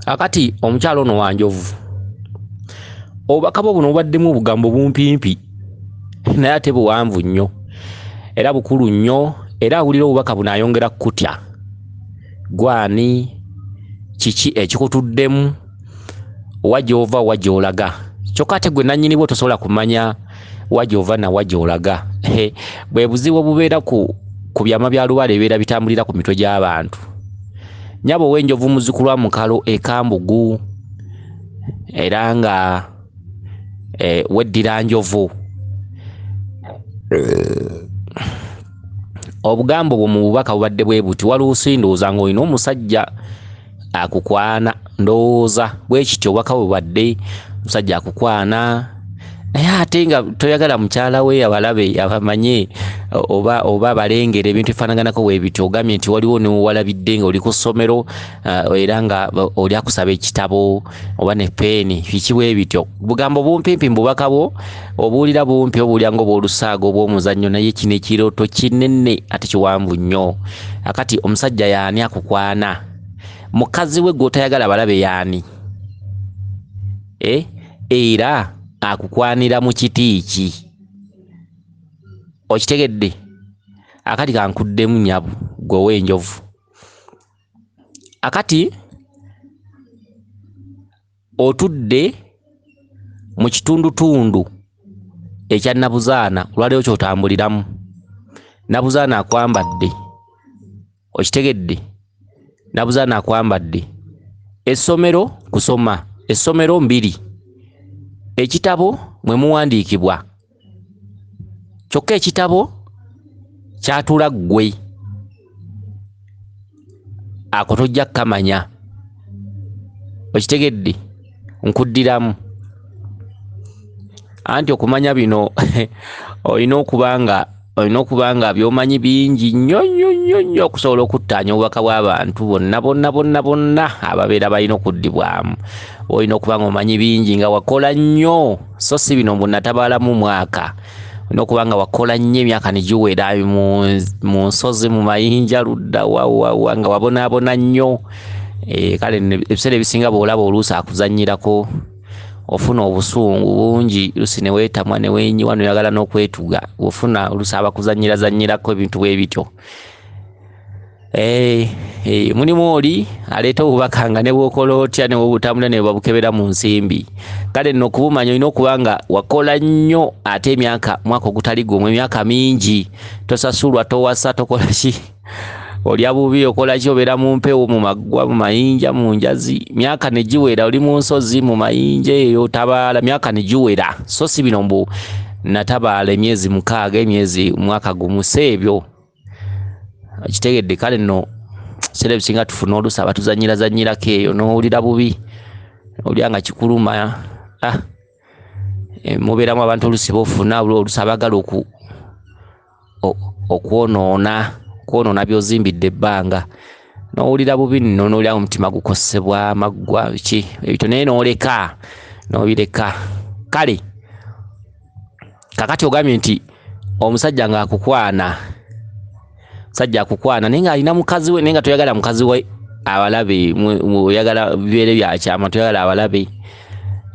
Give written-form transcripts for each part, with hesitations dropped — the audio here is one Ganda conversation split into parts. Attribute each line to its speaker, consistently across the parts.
Speaker 1: Akati omukyalo ono wanjovu obubaka bwo buno bubaddemu obugambo bumpimpi naye ate buwanvu nnyo era bukulu nnyo, era awulira obubaka buno ayongera kutya. Gwani kiki ekikutuddemu, wa gy'ova wa gy'olaga? Kyokka ate gwe nannyini bwo tosobola kumanya wa gy'ova na wa gy'olaga. Bwe buzibu obubeera ku byama bya lubaale ebibeera bitambulira ku mitwe gy'abantu. Nnyabo ow'enjovu muzzukulu wa Mukalo e Kambugu, era nga weddira njovu. Obugambo bwo mu bubaka bubadde bwe buti: waluusi ndowooza ng'olina omusajja akukwana, ndowooza bwe kityo obubaka bubadde, omusajja akukwana naye ate nga toyagala mukyala we abalabe abamanye oba abalengere ebintu ebifaanaganako bwe bityo. Ogambye nti waliwo newalabidde nga oli ku ssomero era nga oli akusaba ekitabo oba ne peeni, biki bwe bityo. Bugambo bumpimpi mu bubaka bwo, obuwulira bumpi, obuwulira ng'obw'olusaago obw'omuzannyo, naye kino ekirooto kinene ate kiwanvu nnyo. Akati omusajja y'ani akukwana? Mukazi we gw'otayagala balabe y'ani? Era akukwanira mu kiti ki? Okitegedde? Akati kankuddemu nnyabo gwe ow'enjovu. Akati otudde mu kitundutundu ekya Nabuzaana, olwaleero ky'otambuliramu. Nabuzaana akwambadde, okitegedde? Nabuzaana akwambadde. Essomero kusoma, essomero mbiri, ekitabo mwe muwandiikibwa, kyokka ekitabo kyatula ggwe, ako tojja kukamanya. Okitegedde? Nkuddiramu. Anti okumanya bino olina okuba nga by'omanyi bingi nnyo nnyo nnyo nnyo okusobola okuttaanya obubaka bw'abantu bonna bonna bonna bonna ababeera balina okuddibwamu. Olina okuba nga omanyi bingi nga wakola nnyo, so si bino mbu natabaalamu mwaka. Olina okuba nga wakola nnyo emyaka ne giwera mu nsozi, mu mayinja, ludda wa wa wa, nga wabonaabona nnyo. Kale ebiseera ebisinga bw'olaba oluusi akuzannyirako ofuna obusungu bungi, oluusi ne weetamwa ne weenyiwa n'oyagala n'okwetuga, ofuna oluusi abakuzannyira-zannyirako ebintu bwe bityo. Mulimu oli aleeta obubaka nga ne bw'okola otya ne bw'obutambula ne babukebera mu nsimbi. Kale nno okubumanya olina okuba nga wakola nnyo ate emyaka, mwaka ogutali gumu, emyaka mingi, tosasulwa, towasa, tokola ki, olya bubi, okola ki, obeera mu mpewo, mu maggwa, mu mayinja, mu njazi, myaka ne giwera, oli mu nsozi, mu mayinja eyo otabaala, myaka ne giwera. So si bino mbu natabaala emyezi 6, emyezi mwaka gumu, si ebyo. Okitegedde? Kale nno ebiseera ebisinga tufuna oluusi abatuzannyira-zannyirako eyo n'owulira bubi, olya nga kikuluma. Mubeeramu abantu oluusi b'ofuna, oluusi abaagala okwonoona by'ozimbidde ebbanga, n'owulira bubi nno, n'owulira omutima gukosebwa, amaggwa, biki ebyo, naye n'oleka, n'obireka. Kale kakati ogambye nti omusajja ng'akukwana, omusajja akukwana naye ng'alina mukazi we, naye nga toyagala mukazi we abalabe, oyagala bibeere bya kyama, toyagala abalabe.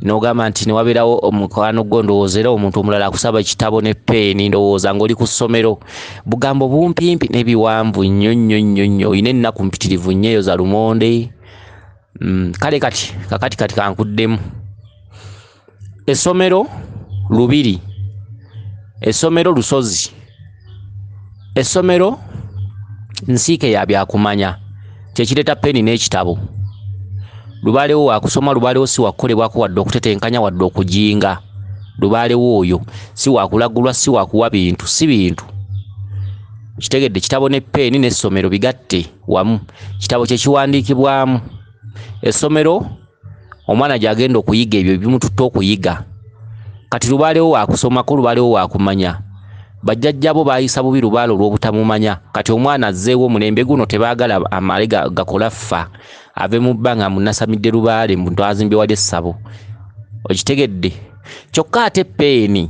Speaker 1: N'ogamba nti ne wabeerawo omukwano gwo, ndowooza era omuntu omulala akusaba ekitabo ne peeni, ndowooza ng'oli ku ssomero. Bugambo bumpimpi n'ebiwanvu nnyo nnyo nnyo nnyo, olina ennaku mpitirivu nnyo eyo za lumonde. Kale kati kakati kati kankuddemu. Essomero lubiri, essomero lusozi, essomero nsiike ya byakumanya, kye kireeta peeni n'ekitabo. Lubaalewo wakusoma, lubaalewo si wakukolebwako wadde okutetenkanya wadde okujinga. Lubaalewo oyo si wakulagulwa, si wakuwa bintu, si bintu. Kitegedde? Kitabo ne peeni n'essomero bigatte wamu. Kitabo kye kiwandiikibwamu. Essomero omwana gy'agenda okuyiga ebyo ebimututte okuyiga. Kati lubaalewo wakusomako, lubaalewo wakumanya. Bajjajjabo baayisa bubi lubaale olw'obutamumanya. Kati omwana azzeewo omulembe guno tebaagala amale gakola ffa, ave mu bbanga munasamidde lubaale muntu azimbye wali essabo. Okitegedde? Kyokka ate peeni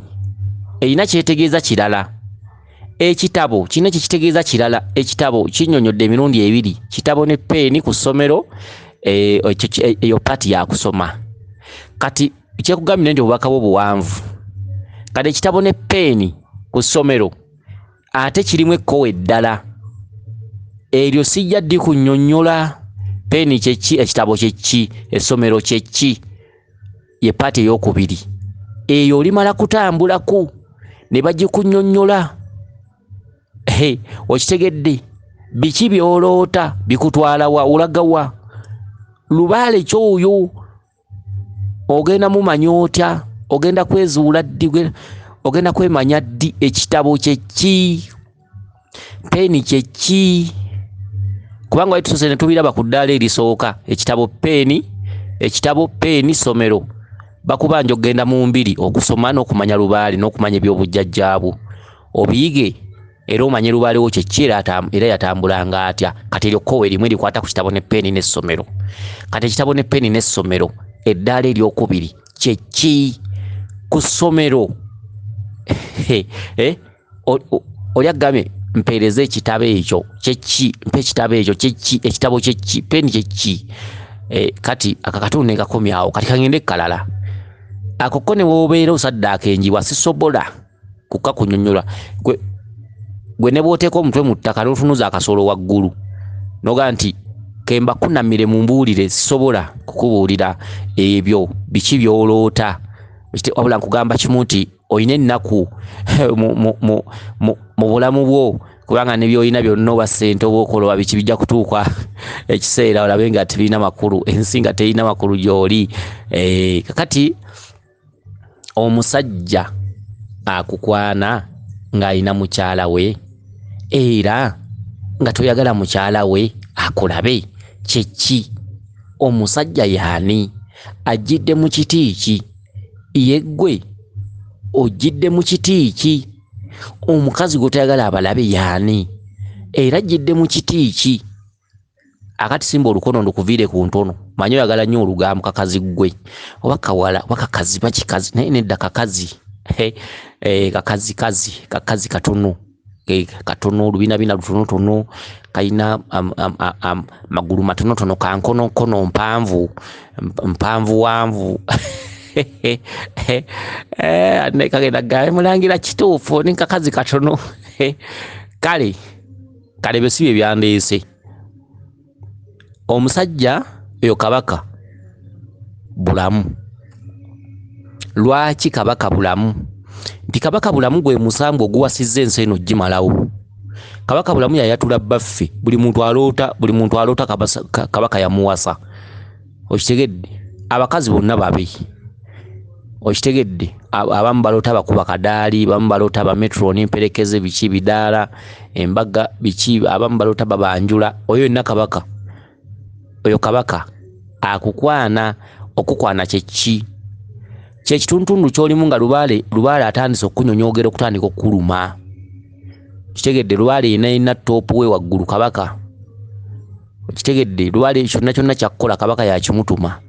Speaker 1: erina kyetegeeza kirala. Ekitabo kirina kye kitegeeza kirala. Ekitabo kinnyonnyodde emirundi ebiri, kitabo ne peeni ku ssomero, Eyo paati yakusoma. Kati kyekugambye nti obubaka bwo buwanvu. Kati ekitabo ne peeni ku ssomero ate kirimu ekkowa eddala eryo sijja ddi kunnyonnyola. Peeni kyeki, ekitabo kyeki, essomero kyeki, ye paati ey'okubiri. Eyo olimala kutambulako ne bagikunnyonnyola. Okitegedde? Biki by'oloota bikutwala wa, olaga wa? Lubaale kyoyo ogenda mumanya otya? Ogenda kwezuula ddi? Ogenda kwemanya ddi? Ekitabo kyeki, peeni kyeki? Kubanga wali tusose ne tubiraba ku ddaala erisooka. Ekitabo peeni, ekitabo peeni, ssomero. Bakubanja okugenda mu mbiri okusoma n'okumanya lubaale n'okumanya ebyobujjajjaabwo, obiyige era omanye lubaale wo kyeki, era yatambulanga atya. Kati eryo kkowe erimu erikwata ku kitabo ne peeni n'essomero. Kati ekitabo ne peeni n'essomero eddaala eryokubiri kyeki ku ssomero? Oli agambye mpeereze ekitabo ekyo kyeki, mpe ekitabo ekyo kyeki, ekitabo kyeki, peeni kyeki. Kati akakatundu ne kakomyawo. Kati kangende ekkalala ako ko ne w'obeera osaddaaka enjiibwa sisobola kukakunyonnyola. Gwe ne bw'oteeka omutwe mu ttaka n'otunuza akasolo waggulu n'ogamba nti kemba kunamire mumbuulire, sisobola kukubuulira ebyo biki by'oloota. Wabula nkugamba kimu nti olina ennaku mu bulamu bwo, kubanga ne by'olina byonna oba ssente oba okola oba biki bijja kutuuka ekiseera olabe nga tebirina makulu, ensi nga terina makulu gy'oli. Kakati omusajja akukwana ng'alina mukyala we era nga toyagala mukyala we akulabe kyeki? Omusajja yaani? Ajjidde mu kiti ki? Ye ggwe ojjidde mu kiti ki? Omukazi gw'otoyagala abalabe yaani? Era ajjidde mu kiti ki? Akati simba olukono ndukuviire ku ntono. Manyi oyagala nnyo olugambo kakazi ggwe oba kawala oba kakazi bakikazi, naye nedda kakazi. Kakazi kazi kakazi katono, katono olubinabina lutonotono, kalina magulu matonotono, kankonokono mpanvu mpanvu wanvu. Kagenda gabe mulangira kituufu ni kakazi katono. Kale kale byo si bye byandeese. Omusajja oyo Kabaka Bulamu. Lwaki Kabaka Bulamu? Nti Kabaka Bulamu gwe musango oguwasizza ensi eno gimalawo. Kabaka Bulamu yayatula bbaffe, buli muntu aloota, buli muntu aloota Kabaka yamuwasa. Okitegedde? Abakazi bonna babi. Okitegedde? Abamu baloota bakuba kadaali, abamu baloota ba metroni, mperekeze, biki bidaala, embaga biki, abamu baloota babanjula. Oyo yenna Kabaka. Oyo Kabaka akukwana, okukwana kyeki? Kyekituntundu ky'olimu nga lubaale atandise okukunyonyoogera okutandika okukuluma. Kitegedde? Lubaale yenna yenna ttoopu we waggulu Kabaka. Okitegedde? Lubaale kyonna kyonna kyakkola Kabaka yakimutuma.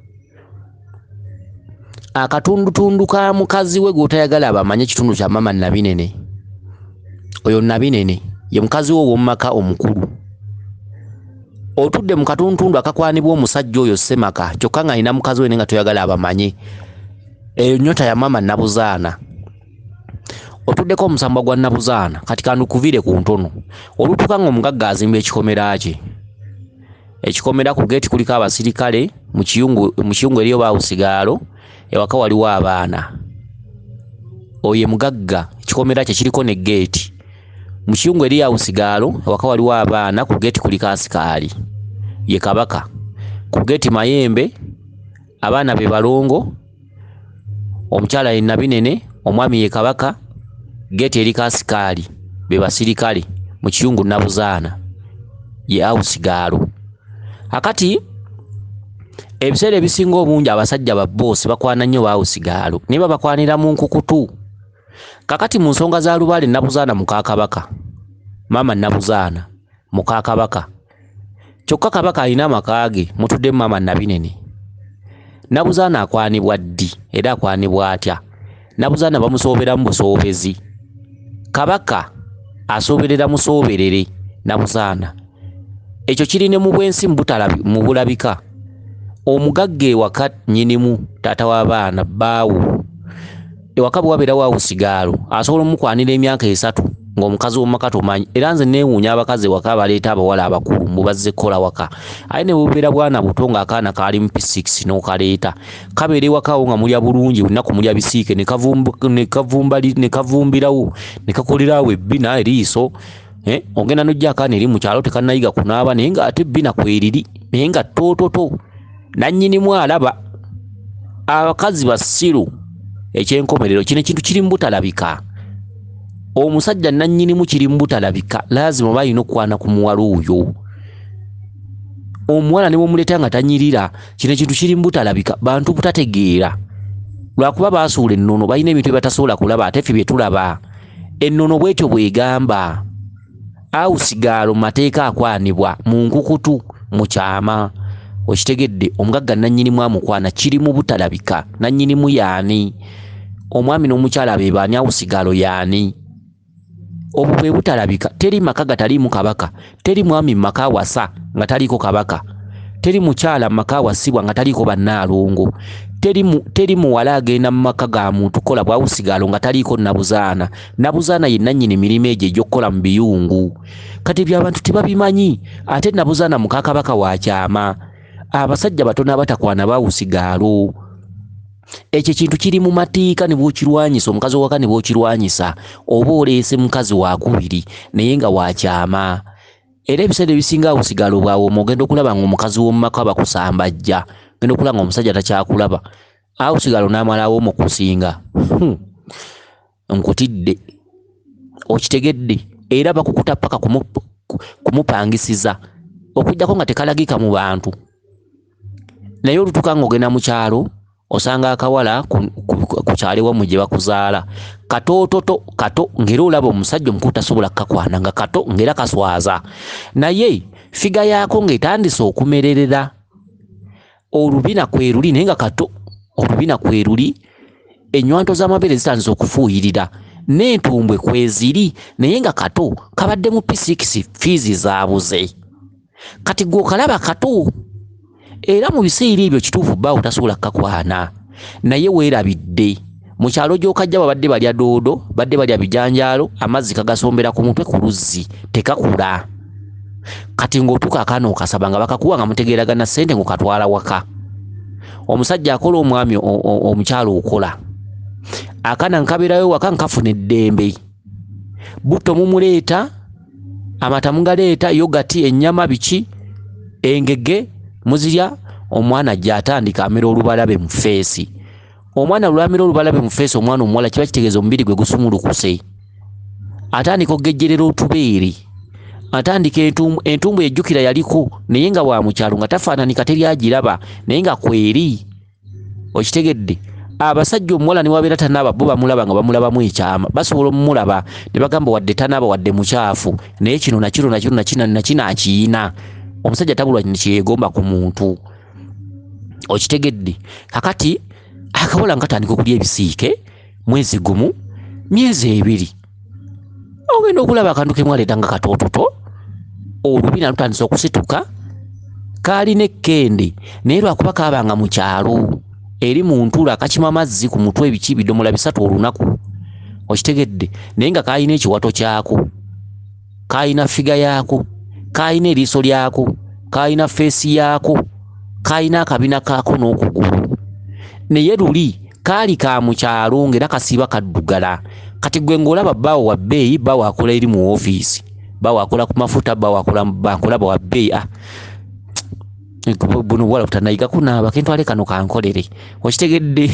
Speaker 1: Akatundutundu ka mukazi we gw'otayagala abamanye ekitundu kya mama Nabinene. Oyo Nabinene ye mukazi we ow'omu maka omukulu. Otudde mu katundutundu akakwanibwa omusajja oyo Ssemaka, kyokka ng'alina mukazi we naye nga toyagala abamanye. Eyo nnyota ya mama Nabuzaana. Otuddeko omusambwa gwa Nabuzaana, kati kandukuviire ku ntono. Olutuuka ng'omugagga azimba ekikomera kye. Ekikomera ku geeti kuliko abasirikale, mu kiyungu eriyo baawusigaalo, ewaka waliwo abaana. Oyo ye mugagga, ekikomera kye kiriko ne geeti. Mu kiyungu eriyo awusigaalo, ewaka waliwo abaana, ku geeti kuliko asikaali. Ye Kabaka. Ku geeti Mayembe, abaana be balongo, omukyala ye Nabinene, omwami ye Kabaka, geeti eriko asikaali, be basirikale, mu kiyungu Nabuzaana, ye awusigaalo. Akati ebiseera ebisinga obungi abasajja ba bboosi bakwana nnyo baawusigaalo, naye babakwanira mu nkukutu. Kakati mu nsonga za Lubaale Nabuzaana muka Kabaka, maama Nabuzaana muka Kabaka, kyokka Kabaka alina amaka ge mutuddemu maama Nabinene. Nabuzaana akwanibwa ddi era akwanibwa atya? Nabuzaana bamusooberamu busoobezi. Kabaka asooberera musooberere Nabuzaana. Ekyo kiri ne mu bwensi mu bulabika. Omugagga ewaka nnyinimu taata w'abaana bbaawo ewaka bwe wabeerawo awusigaalo asobola omukwanira emyaka 3 ng'omukazi w'omumaka tomanyi. Era nze neewuunya abakazi ewaka abaleeta abawala abakulu mbu bazze kukola waka, aye ne bubeera bwana buto ng'akaana kaali mu P6 n'okaleeta kabeera ewakawo nga mulya bulungi, buli lunaku mulya bisiike ne kavumbirawo ne kakolerawo ebbina eriiso. Ogenda n'ojja akaana eri mu kyalo tekannayiga kunaaba naye ng'ate ebbina kweriri naye nga ttoototo nannyinimu alaba. Abakazi basiru ekyenkomerero kino ekintu kiri mu butalabika. Omusajja nannyinimu kiri mu butalabika, laazima oba alina okukwana ku muwala oyo. Omuwala ne bw'omuleeta nga tanyirira, kino ekintu kiri mu butalabika, bantu butategeera. Lwakuba baasuula ennono, balina ebintu bye batasobola kulaba ate ffe bye tulaba. Ennono bw'etyo bw'egamba. Awusigaalo mu mateeka akwanibwa mu nkukutu mu kyama. Okitegedde, omugagga nannyinimu amukwana kiri mu butalabika. Nannyinimu y'ani? Omwami n'omukyala be baani? Awusigaalo y'ani? Obwo bwe butalabika. Teri maka gataliimu kabaka, teri mwami mu maka awasa nga taliiko kabaka, teri mukyala mu maka awasibwa nga taliiko bannaalongo, teri muwala agenda mu maka ga muntu kukola bwawusigaalo nga taliiko nabuzaana. Nabuzaana ye nannyini mirimu egyo egy'okukola mu biyungu. Kati ebyo abantu tebabimanyi. Ate nabuzaana muka kabaka wa kyama. Abasajja batono abatakwana bawusigaalo. Ekyo ekintu kiri mu mateeka ne bw'okirwanyisa, omukazi owaka ne bw'okirwanyisa, oba oleese mukazi wakubiri naye nga wa kyama. Era ebiseera ebisinga awusigaalo bw'awooma ogenda okulaba ng'omukazi w'omu maka bakusambajja, ogenda okulaba ng'omusajja takyakulaba. Awusigaalo n'amala awooma okusinga. Nkutidde, okitegedde. Era bakukuta paka kumupangisiza, okuggyako nga tekalagika mu bantu. Naye olutuuka ng'ogenda mu kyalo osanga akawala ku kyalo ewammwe gye bakuzaala katoototo kato, ng'era olaba omusajja omukulu tasobola kukakwana nga kato ng'era kaswaza, naye figa yaako ng'etandise okumererera. Olubina kweruli naye nga kato, olubina kweruli, ennywanto z'amabeere zitandise okufuuyirira n'entumbwe kweziri naye nga kato, kabadde mu P6 fiizi zaabuze. Kati gwe okalaba kato. Era mu biseera ebyo kituufu bbaawo tasobola kukakwana, naye weerabidde mu kyalo gy'okajja babadde balya doodo, badde balya bijanjaalo, amazzi kagasombera ku mutwe ku luzzi tekakula. Kati ng'otuuka akaana okasaba nga bakakuwa nga mutegeeragana ssente ng'okatwala waka. Omusajja akola, omwami omukyala okola, akaana nkabeerayo waka nkafuna eddembe. Butto mumuleeta, amata mugaleeta, yogati, ennyama biki, engege muzirya. Omwana ajja atandika amera olubalabe mu feesi. Omwana lwamera olubalabe mu feesi, omwana omuwala kiba kitegeeza omubiri gwe gusumulukuse. Atandika okugejjerera otubeere, atandika entumbu ejjukira yaliko naye nga wa mu kyalo nga tafaananika, teri agiraba naye nga kweri. Okitegedde, abasajja omuwala ne wabeera tanaaba bo bamulaba nga bamulabamu ekyama, basobola omulaba ne bagamba wadde tanaaba wadde mukyafu, naye kino nakino nakino nakino nakino akiyina. Omusajja tabulwa kye yeegomba ku muntu. Okitegedde, kakati akawala nkatandika okulya ebisiike mwezi 1, myezi 2, ogenda okulaba akantu ke mwaleeta nga katoototo, olubina lutandise okusituka, kaalina ekkende naye lwakuba kaabanga mu kyalo eri mu ntuula akakima amazzi ku mutwe ebiki bidomola 3 olunaku. Okitegedde, naye nga kaalina ekiwato kyako, kaalina figa yaako, kaalina eriiso lyako, kaalina feesi yaako, kaalina akabina kaako n'okugulu. Naye luli kaali ka mu kyalo ng'era kasiiba kaddugala. Kati gwe ng'olaba bbaawo wa bbeeyi, bbaawo akola eri mu woofiisi, bbaawo akola ku mafuta, bbaawo akola mu bbanka, olaba wa bbeeyi. Buno buwala butannayiga kunaaba, kentwale kano kankolere. Okitegedde,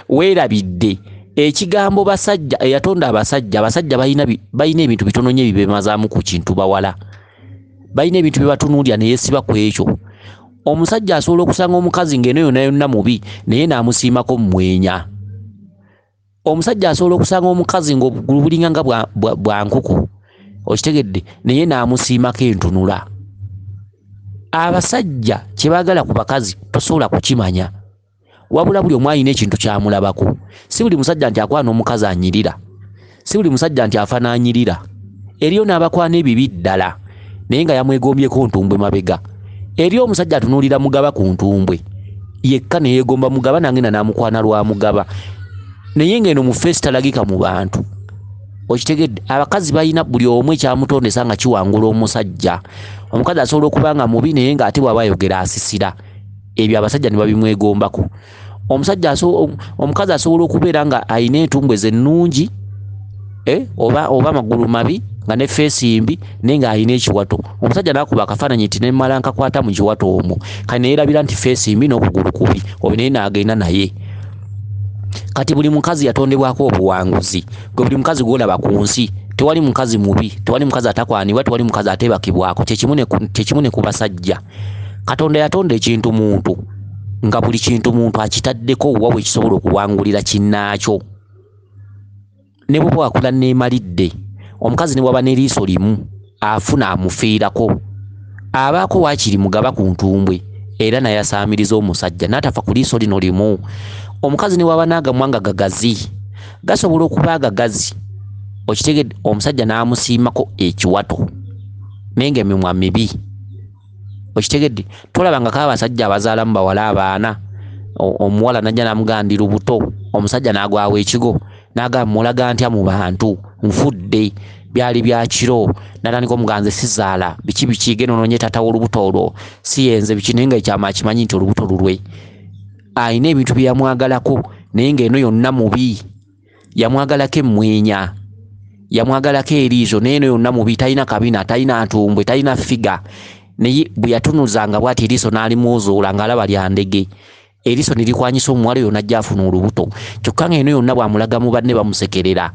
Speaker 1: weerabidde ekigambo basajja. Eyatonda abasajja, abasajja balina ebintu bitono nnyo ebibemazaamu ku kintu. Bawala balina ebintu bye batunuulira ne yeesiba ku ekyo. Omusajja asobola okusanga omukazi ng'eno yonna yonna mubi naye n'amusiimako mmwenya. Omusajja asobola okusanga omukazi ng'obugulu bulinga nga bwa nkoko, okitegedde, naye n'amusiimako entunula. Abasajja kye baagala ku bakazi tosobola kukimanya, wabula buli omu alina ekintu ky'amulabako. Si buli musajja nti akwana omukazi anyirira, si buli musajja nti afaanaanyirira. Eriyo n'abakwana ebibi ddala naye nga yamwegombyeko ntumbwe mabega. Eri omusajja atunuulira mugaba ku ntumbwe yekka ne yeegomba mugaba nangenda n'amukwana lwa mugaba, naye ng'eno mu feesi talagika mu bantu. Okitegedde? Abakazi balina buli omu ekyamutondesa nga kiwangula omusajja. Omukazi asobola okuba nga mubi naye ng'ate bw'aba ayogera asisira, ebyo abasajja ne babimwegombako. Omukazi asobola okubeera nga alina entumbwe ze nnungi, oba amagulu mabi nga ne feesi mbi naye ng'alina ekiwato. Omusajja n'akuba akafaananyi nti nemmala nkakwata mu kiwato omwo, kati ne yeerabira nti feesi mbi n'okugulu kubi, oyo naye n'agenda naye. Kati buli mukazi yatondebwako obuwanguzi. Gwe buli mukazi gw'olaba ku nsi, tewali mukazi mubi, tewali mukazi atakwanibwa, tewali mukazi ateebakibwako. Kyekimu ne ku basajja. Katonda yatonda ekintu muntu, nga buli kintu muntu akitaddeko wa we kisobola okuwangulira kinnaakyo. Ne bw'oba wakula neemalidde, omukazi ne bw'aba n'eriiso limu afuna amufiirako, abaako waakiri mugaba ku ntumbwe era naye asaamiriza omusajja n'atafa ku liiso lino limu. Omukazi ne bw'aba n'agamwa nga gagazi, gasobola okuba agagazi, okitegedde, omusajja n'amusiimako ekiwato naye ng'emimwa mibi. Okitegedde? Tolabangako abasajja abazaalamu bawala abaana, omuwala n'ajja n'amugamba ndi lubuto, omusajja n'agwawo ekigo n'agamba mulaga ntya mu bantu, nfudde, byali bya kiro, n'atandika omugamba nze sizaala, biki biki, genda onoonye taata w'olubuto olwo, si yenze biki, naye nga ekyama akimanyi nti olubuto lulwe. Alina ebintu bye yamwagalako naye ng'eno yonna mubi. Yamwagalako emmwenya, yamwagalako eriiso, naye eno yonna mubi, talina kabina, talina ntumbwe, talina ffiga. Naye bwe yatunuzanga bw'ati eriiso n'alimuzuula ng'alaba lya ndege, eriiso ne likwanyisa omuwala oyo n'ajja afuna olubuto. Kyokka ng'eno yonna bw'amulaga mu banne bamusekerera.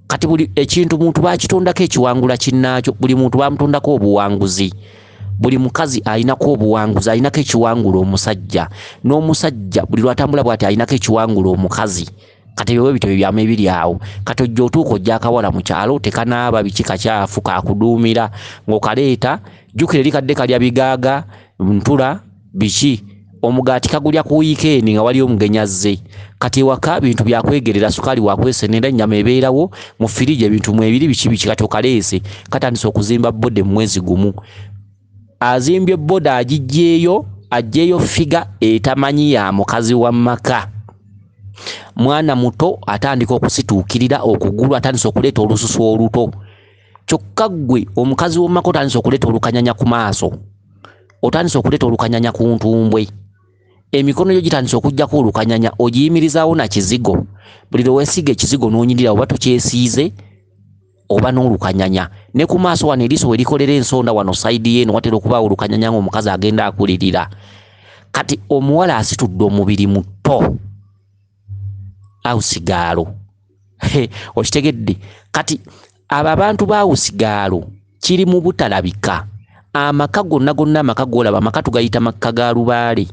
Speaker 1: Kati buli ekintu muntu baakitondako ekiwangula kinnaakyo, buli muntu baamutondako obuwanguzi. Buli mukazi alinako obuwanguzi, alinako ekiwangula omusajja, n'omusajja buli lw'atambula bw'ati alinako ekiwangula omukazi. Kati ebyo bwe bityo ebyama ebiri awo. Kati ojja otuuka ojja akawala mu kyalo tekanaaba biki, kakyafu kakuduumira, ng'okaleeta, jjukira eri kadde kalya bigaaga, ntula, biki, omugaati kagulya ku wiikendi nga waliyo omugenyi azze. Kati ewaka bintu byakwegerera, sukaali wakwesenera, ennyama ebeerawo mu firiji, ebintu mwebiri biki biki. Kati okaleese katandise okuzimba bode mu mwezi gumu. Azimbye bode agiggyeeyo, aggyeeyo ffiga etamanyi ya mukazi wa maka. Mwana muto atandika okusituukirira okugulu, atandise okuleeta olususu oluto. Kyokka ggwe omukazi w'omumaka otandise okuleeta olukanyanya ku maaso, otandise okuleeta olukanyanya ku ntumbwe, emikono gyo gitandise okuggyako olukanyanya, ogiyimirizaawo na kizigo. Buli lwe weesiiga ekizigo n'onyirira oba tokyesiize oba n'olukanyanya. Ne ku maaso wano eriiso we likolera ensonda wano sayidi y'eno watera okubaawo olukanyanya ng'omukazi agenda akulirira. Kati omuwala asitudde omubiri muto awusigaalo. Okitegedde? Kati abo abantu baawusigaalo kiri mu butalabika. Amaka gonna gonna, amaka g'olaba, amaka tugayita makka ga lubaale.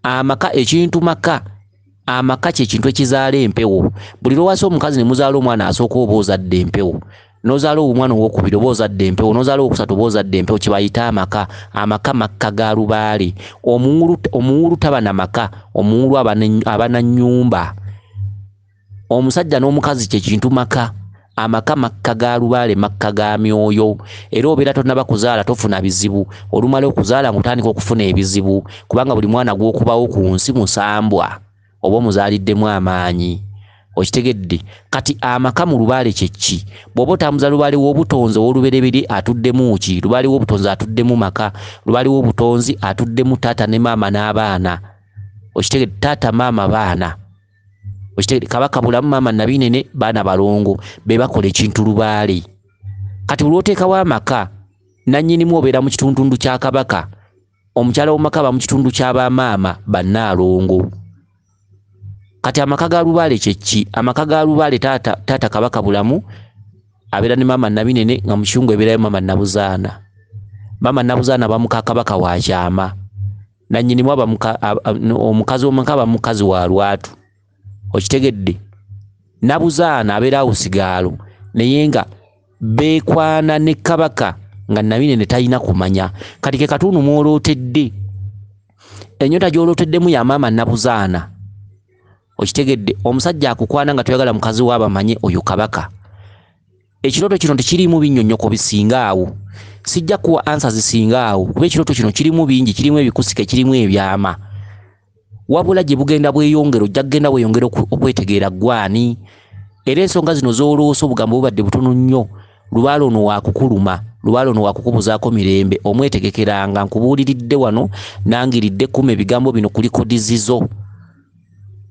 Speaker 1: Amaka ekintu maka, amaka kye kintu ekizaala empewo. Buli lw'owasa omukazi ne muzaala omwana asooka oba ozadde empewo, n'ozaala omwana owookubiri oba ozadde empewo, n'ozaala owookusatu oba ozadde empewo, kye bayita amaka. Amaka makka ga lubaale. Omuwulu taba na maka, omuwulu aba na nnyumba. Omusajja n'omukazi kye kintu maka. Amaka makka ga lubaale, makka ga myoyo. Era obeera tonnaba kuzaala tofuna bizibu, olumala okuzaala ng'otandika okufuna ebizibu, kubanga buli mwana gw'okubawo ku nsi musambwa oba omuzaaliddemu amaanyi. Okitegedde? Kati amaka mu lubaale kye ki? Bw'oba otambuza lubaale w'obutonzi ow'olubereberye atuddemu ki? Lubaale w'obutonzi atuddemu maka, lubaale w'obutonzi atuddemu taata ne maama n'abaana. Okitegedde? Taata, maama, baana. Okitegedde? Kabaka Bulamu, maama Nabinene, baana balongo, be bakola ekintu lubaale. Kati buli lw'oteekawo amaka, nannyinimu obeera mu kitundutundu kya kabaka, omukyala w'omumaka aba mu kitundu kya bamaama bannaalongo. Kati amaka ga lubaale kye ki? Amaka ga lubaale taata Kabaka Bulamu abeera ne maama Nabinene, nga mu kiyungu ebeerayo maama Nabuzaana. Maama Nabuzaana aba muka kabaka wa kyama, nannyinimu aba omukazi w'omumaka aba mukazi wa lwatu. Okitegedde? Nabuzaana abeera awusigaalo, naye nga beekwana ne kabaka nga Nabinene talina kumanya. Kati ke katundu mw'olootedde, ennyota gy'olooteddemu ya maama Nabuzaana. Okitegedde? Omusajja akukwana nga toyagala mukazi we abamanye oyo kabaka. Ekirooto kino tekiriimu binnyonnyoko bisinga awo. Sijja kuwa ansa zisinga awo kuba ekirooto kino kirimu bingi, kirimu ebikusike, kirimu ebyama. Wabula gye bugenda bweyongera, ojja kugenda weeyongera okwetegeera ggwani. Era ensonga zino z'oloosa obugambo bubadde butono nnyo. Lubaale ono waakukuluma, lubaale ono waakukubuzaako mirembe. Omwetegekeranga, nkubuuliridde wano, nangiridde, kuuma ebigambo bino ku likodi zizo.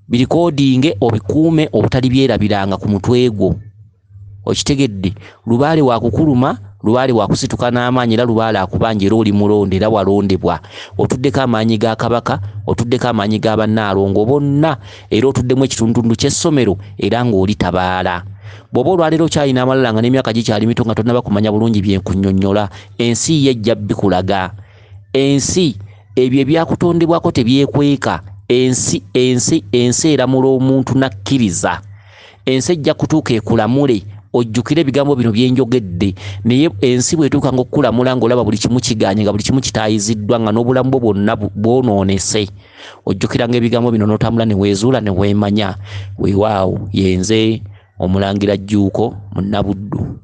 Speaker 1: Birikodinge obikuume obutalibyerabiranga ku mutwe gwo. Okitegedde? Lubaale waakukuluma, lubaale waakusituka n'amaanyi, era lubaale akubanja, era oli mulonde, era walondebwa. Otuddeko amaanyi ga Kabaka, otuddeko amaanyi ga bannaalongo bonna, era otuddemu ekitundutundu ky'essomero, era ng'olitabaala. Bw'oba olwaleero okyalina amalala nga n'emyaka gikyali mito nga tonnaba kumanya bulungi bye nkunnyonnyola, ensi yo ejja bikulaga. Ensi ebyo ebyakutondebwako tebyekweka. Ensi, ensi, ensi eramula omuntu n'akkiriza. Ensi ejja kutuuka ekulamule, ojjukire ebigambo bino bye njogedde. Naye ensi bw'etuuka ng'okukulamula ng'olaba buli kimu kigaanye, nga buli kimu kitaayiziddwa, nga n'obulamu bwo bwonna bwonoonese, ojjukiranga ebigambo bino n'otambula ne weezuula ne weemanya. Weewaawo, yenze Omulangira Jjuuko Munnabuddu.